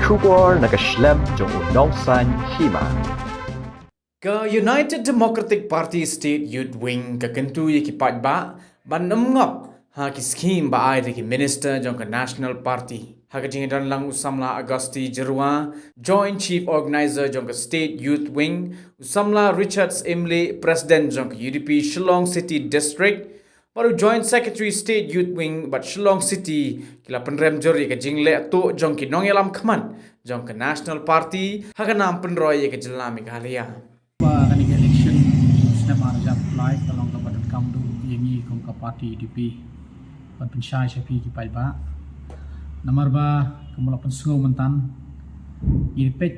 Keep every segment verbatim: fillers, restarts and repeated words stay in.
Khubor na ka shlem jong u nongsaiñ hima. Ka United Democratic Party State Youth Wing ka kyntu ïa ki paidbah ban ym ngop ha ki skhim ba ai da ki minister jong ka National Party. Ha ka jingdon lang u samla Agusti Jyrwa, Joint Chief Organizer jong ka State Youth Wing, u samla Richard Syiemlieh, President jong ka U D P Shillong City District, bad u Joint Secretary State Youth Wing bad Shillong City, ki la pynrem jur ïa ka jingleh tuh jong ki nongïalam khmat jong ka National Party ha ka nam pynroi ïa ka jylla Meghalaya. Ba kane ka election snem ar hajar lai ka long kaba donkam duh ïa ngi kum ka party U D P ban pynshai sha phi ki paidbah. Namar ba kumba la pynsngew myntan, ngi peit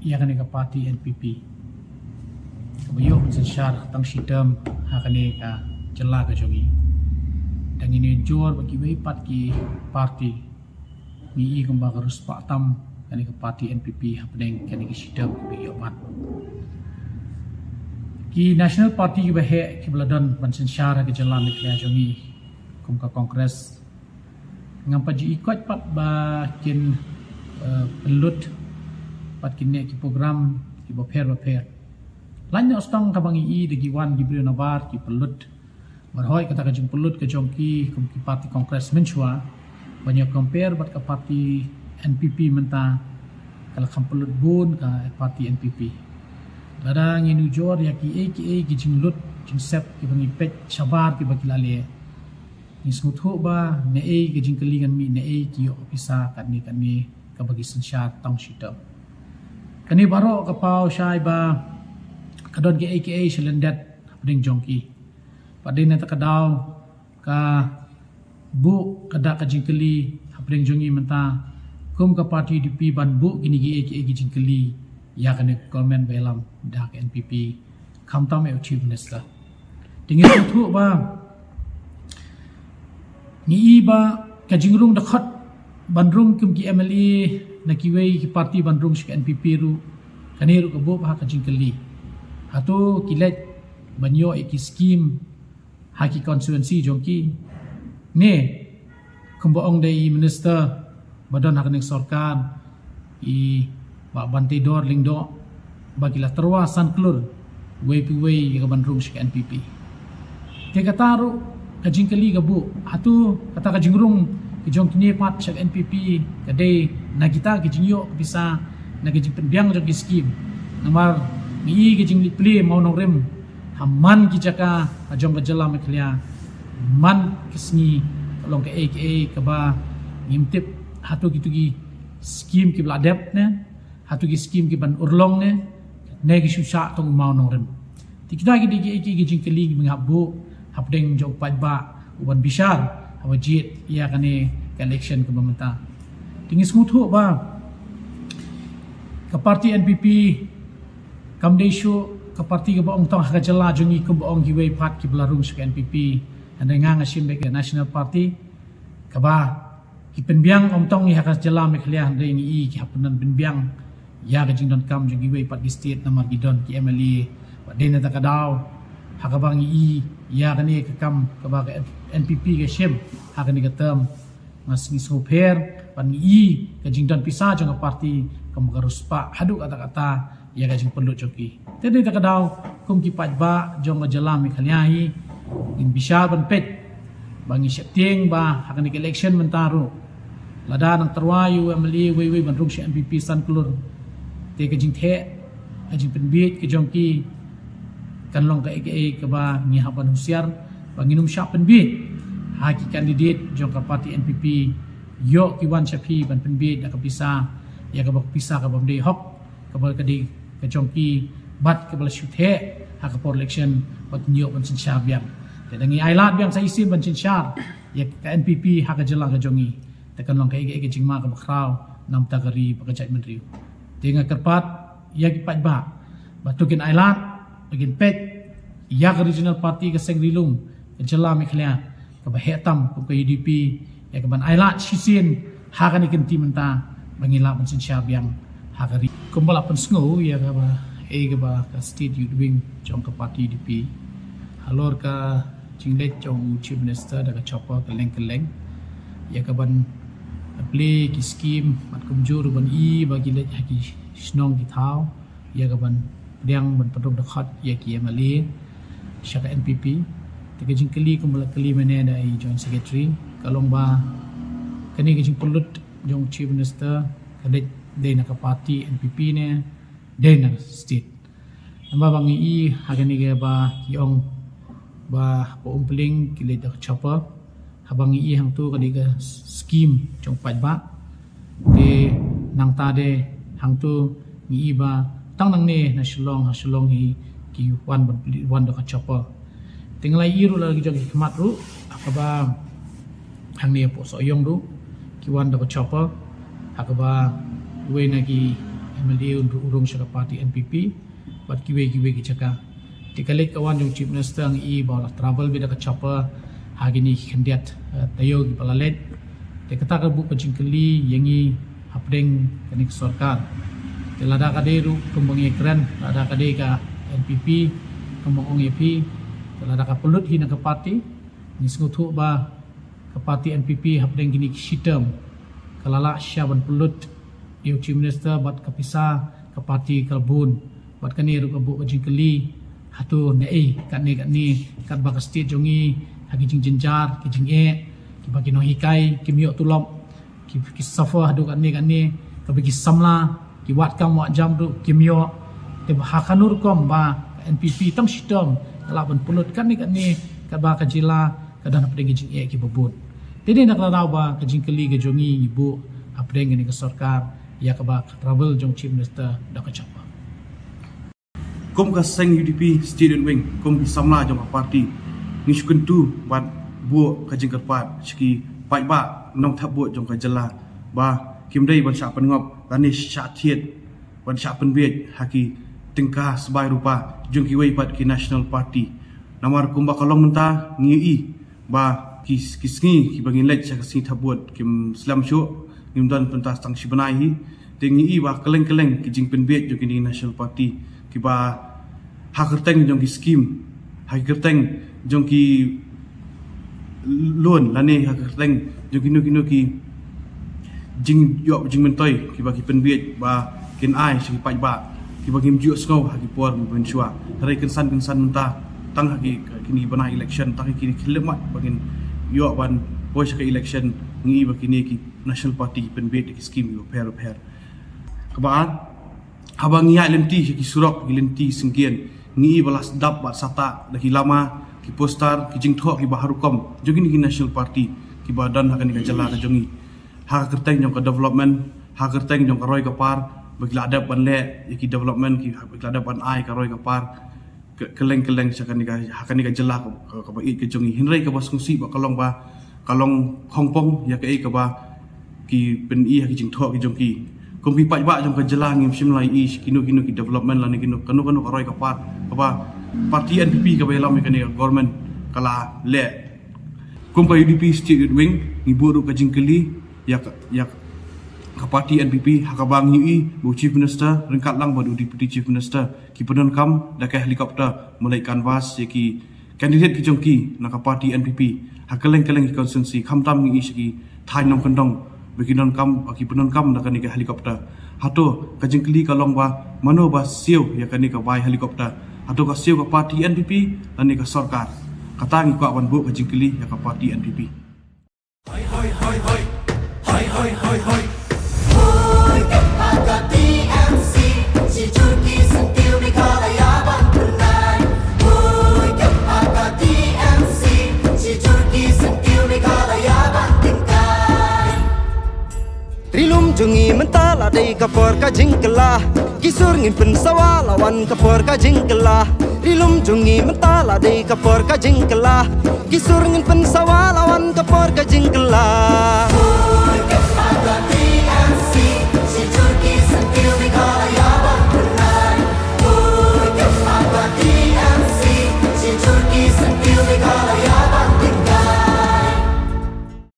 ïa kane ka party N P P kaba ïoh ban synshar tang shi term ha kane ka jylla ka jong ngi. Dang ïa nujor bad kiwei pat ki party, ngi i kumba ka riewspah tam kane ka party N P P hapdeng kane ka shi term kaba ïoh ban. Ki National Party kiba heh kiba la don ban synshar ha ka jylla Meghalaya jong ngi kum ka Congress, ngam pat ju i koit pat ba kin, eh, pynlut pat kin neh ki program kiba pher ba pher. Lait noh tang kaba ngi i da ki wan ki briew nabar ki pynlut. Bad hooid kata ka jingpynlut ka jong ki kum ki party Congress mynshuwa, ban ïa compare bad ka party N P P mynta, ka la kham pynlut bun ka party N P P. Lada ngi nujor ïa kiei kiei ki jinglut jingsep kiba ngi peit shabar kiba ki la leh, ngi sngewthuh ba naei ka jingkylli ngan mih, naei ki ïoh ka pisa katne katne kaba ki synshar tang shi term. Kane baroh ka paw shai ba ka don kiei kiei sha lyndet hapdeng jong ki. Bad dei na kata ka daw ka buh ka dak ka jingkylli hapdeng jong ngi mynta kum ka party U D P ban buh kine kiei kiei ki jingkylli ïa kane ka government ba ïalam da ka N P P, khamtam ïa u Chief Minister. Te ngi sngewthuh ba ngi i ba ka jingrung dkhot ban rung kum ki M L A na kiwei ki party ban rung sha ka N P P ruh, kane ruh ka buh bha ka jingkylli. Hato ki leit ban ïoh ïa ki skim ha ki constituency jong ki? Ne kumba ong da i minister ba don ha kane ka sorkar, i Bah Banteidor Lyngdoh, ba ki la tyrwa san klur wei pa wei ïa ka ban rung sha ka N P P. Te kata ruh ka jingkylli ka buh, hato kata ka jingrung ka jong kine pat sha ka N P P ka dei na kita ki jingïoh ka pisa, na ka jingpynbiang jong ki skim? Namar ngi i ka jingleit plie mawnongrim ha man ki jaka ha jong ka jylla Meghalaya man ka sngi, ka long kaei kaei kaba ngim tip hato kito ki skim kiba la dep ne, hato ki skim ki ban urlong ne, ne ki shu shah tang u mawnongrim. Te kita ki dei kiei kiei ki jingkylli kiba ngi hap buh hapdeng jong u paidbah u ban bishar haba jied ïa kane ka election kaba mynta. Te ngi sngewthuh ba ka party N P P kam dei shuh ka party kaba ong tang ha ka jylla jong ngi kumba ong kiwei pat kiba la rung sha ka N P P. Hynrei nga nga shim beit ka National Party kaba ki pynbiang ym tang ïa ha ka jylla Meghalaya, hynrei ngi i ki hap pynbiang ïa ka jingdonkam jong kiwei pat ki state namar ki don ki M L A. Bad dei na kata ka daw ha kaba ngi i ïa kane ka kam kaba ka N P P ka shim ha kane ka term, nga sngew sngewpher bad ngi i ka jingdon pisa jong ka party kaba ka riewspah haduh katta katta ïa ka jingpynlut jong ki. Te dei na kata ka daw kum ki paidbah jong ka jylla Meghalaya hi, ngin bishar ban peit ba ngi sheptieng ba ha kane ka election mynta ruh lada nang tyrwa ïa u M L A wei wei ban rung sha N P P san klur, te ka jingtheh ka jingpynbiej ka jong ki kan long kaei kaei kaba ngi hap ban husiar ba ngin ym shah pynbiej ha ki candidate jong ka party N P P. Ïoh ki wan sha phi ban pynbiej da ka pisa, ïa kaba ka pisa kabym dei hok, kaba ka dei ka jong ki bad kaba la shu theh ha ka por election ba kin ïoh ban synshar biang. Te da ngi ailad biang sa shisien ban synshar ïa ka N P P ha ka jylla ka jong ngi, te kan long kaei kaei ka jingma kaba khraw na bynta ka ri bad ka jaitbynriew. Te nga kyrpad ïa ki paidbah ba to kin ailad, ba kin peit ïa ka regional party ka Seng Ri Lum ka jylla Meghalaya kaba heh tam kum ka U D P, ïa kaban ailad shisien ha kane ka kynti mynta ba ngin lah ban synshar biang ha ka ri. Kumba la pynsngew ïa kaba, eh, kaba ka State Youth Wing jong ka party U D P halor ka jingleit jong u Chief Minister da ka chopper kylleng kylleng ïa kaban Plie ki skim, bad kumjuh ruh ban i ba ki leit ha ki shnong ki thaw, ïa ka ban pdiang ban pynrung dkhot ïa ki M L A sha ka N P P. Te ka jingkylli kumba la kylli mynne da i Joint Secretary, ka long ba kane ka jingpynlut jong Chief Minister ka dei, dei na ka party N P P ne dei na state. Namar ba ngi i ha kane kaba ki ong ba ha Umpling ki leit da ka chopper. Haba ngi i hangto ka dei ka skim jong paidbah. Te nangta de hangto ngi i ba tang nangne na Shillong, ha Shillong hi ki wan ban plie, wan da ka chopper. Te nga la i ruh la ki jong ki khmat ruh, ha kaba hangne hapoh Sohiong ruh ki wan da ka chopper, ha kaba uwei na ki M L A u rung sha ka party N P P, bad kiwei kiwei ki jaka. Te ka leit ka wan jong Chief Minister ngi i ba la travel beit da ka chopper ha kine ki khyndiat, eh, taïew kiba la leit. Te kata ka buh ka jingkylli ïa ngi hapdeng kane ka sorkar. Te lada ka dei ruh kumba ngi kren, lada ka dei ka N P P kumba ong ïa phi, te lada ka pynlut hi na ka party, ngi sngewthuh ba ka party N P P hapdeng kine ki shi term ka la lah shisha ban pynlut ïa u Chief Minister bad ka pisa ka party ka la bun. Bad kane ruh ka buh ka jingkylli, hato naei katne katne, katba ka state jong ngi ha ki jingjynjar, ki jingeh, kiba ki nonghikai kim ïoh tulop, ki, ki suffer haduh katne katne, kaba ki samla, ki wad kam wad jam ruh kim ïoh. Te ba ha kano rukom ba N P P tang shi term ka lah ban pynlut katne katne, katba ka jylla ka don hapdeng ki jingeh kiba bun. Te dei na kata ka daw ba ka jingkylli ka jong ngi ngi buh hapdeng kane ka sorkar ïa kaba ka travel jong Chief Minister da ka chopper. Kum ka seng U D P Student Wing, kum ki samla jong ka party, ngi shu kyntu ban buh ka jingkyrpad sha ki paidbah nongthep vote jong ka jylla ba kim dei ban shah pynngop lane shah thied ban shah pynbiej ha ki tyngka sbai rupa jong kiwei pat ki national party. Namar kumba ka long mynta ngi i ba ki, ki sngi kiba ngin leit sha ka sngi thep vote kim slem shuh, ngim don pyntas tang shi bnai hi. Te ngi i ba kylleng kylleng ki jingpynbiej jong kine national party kiba ha kyrteng jong ki skim, ha kyrteng jong ki loan lane ha kyrteng jong kino kino ki jingïoh jingmyntoi kiba ki pynbiej ba kin ai sha ki paidbah kiba kim ju sngew ha ki por mynshuwa. Hynrei kynsan kynsan mynta tang ha ki, kine ki bnai election, tang ha kine ki khlieh mat ba ngin ïoh ban poi sha ka election, ngi i ba kine ki national party ki pynbiej da ki skim kiba pher pher. Kaba ar, haba ngi ïaid lynti sha ki surok, ki lynti syngkien, ngi i ba la sdap bad satah da ki lama, ki poster, ki jingthoh kiba ha rukom jong kine ki national party kiba don ha kane ka jylla ka jong ngi. Ha ka kyrteng jong ka development, ha ka kyrteng jong ka roi ka par, ba ki la dep ban leh ïa ki development, ki, ba ki la dep ban ai ka roi ka par kylleng kylleng sha kane ka, ha kane ka jylla ka, ka, kaba ïeit ka jong ngi. Hynrei kaba sngewsih ba ka long ba ka long khongpong ïa kaei kaba ki pyni ha ki jingthoh ki jong ki. Kum ki paidbah jong ka jylla ngim shym la i sha kino kino ki development lane kino kano kano ka roi ka par kaba party N P P kaba ïalam ïa kane ka government ka la leh. Kum ka U D P State Youth Wing ngi buh ruh ka jingkylli ïa ka, ïa ka party N P P ha kaba ngi i ba u Chief Minister ryngkat lang bad u Deputy Chief Minister ki pyndonkam da ka helicopter ban leit canvass ïa ki candidate ki jong ki na ka party N P P ha kylleng kylleng ki constituency, khamtam ngi i sha ki thaiñ nongkyndong ba ki donkam, ba ki pyndonkam da kane ka helicopter. Hato ka jingkylli ka long ba mano ba siew ïa kane ka bai helicopter? Hato ka siew ka party N P P lane ka sorkar? Kata ngi kwah ban buh ka jingkylli ïa ka party N P P. Hoi, hoi, hoi, hoi. Hoi, hoi, hoi, hoi. Hoi, ka party T M C, shi jur ki syntiew Meghalaya ban pynlait. Hoi, ka party T M C, shi jur ki syntiew Meghalaya ban tyngkai. Ri lum jong ngi mynta la dei ka por ka jingkylla. Ki sur ngin pynsawa la wan ka por ka jingkylla. Ri lum jong ngi mynta la dei ka por ka jingkylla. Ki sur ngin pynsawa la wan ka por ka jingkylla.